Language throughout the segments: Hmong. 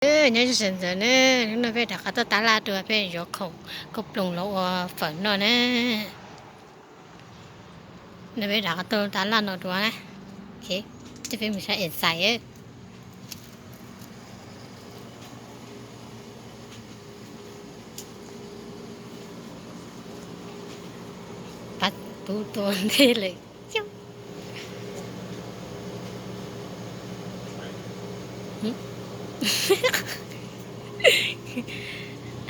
Nyob zoo sawv ntxov na, hnub no peb rov qab tuaj tab laj dua, peb yuav khoom koj ploos los ua fawm noj na. No peb rov qab tuaj tab laj no dua na. Ces peb mus saib es xais. Pab tub tuaj ntej lawm.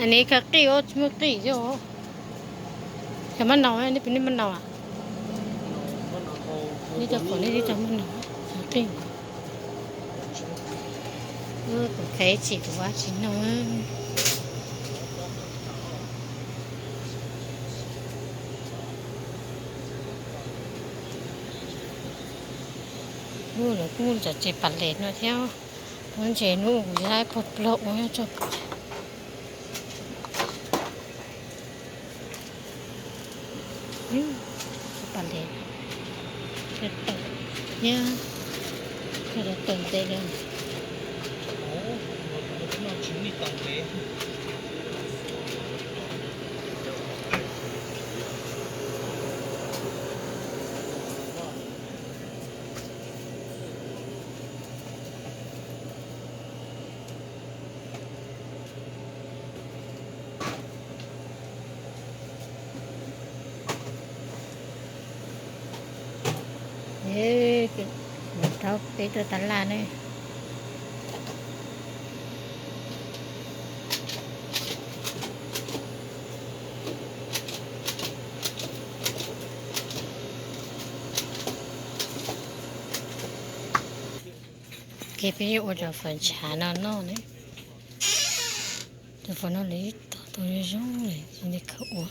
Anis khaws qij os, tsis muaj qij xwb os. Khaws mab naus, nej puas noj mab naus? Nej cov pom nej twb cov mab naus, qij. Kuv khaws ib txhij kuv ua tsis noj. Lawv kuj muaj cov tsev pas les no thiab. Pob ntseg hnub kuv yog ib pob plaub ua tso. Pas les, tawm, nyob, tawm ntev li. Mus rau peb tuaj tab laj ne. Ces peb yuav ua cov fawm ntshav no noj ne. Cov fawm no lawv ib tog tau zoo zoo li, tsis nti khaws ua.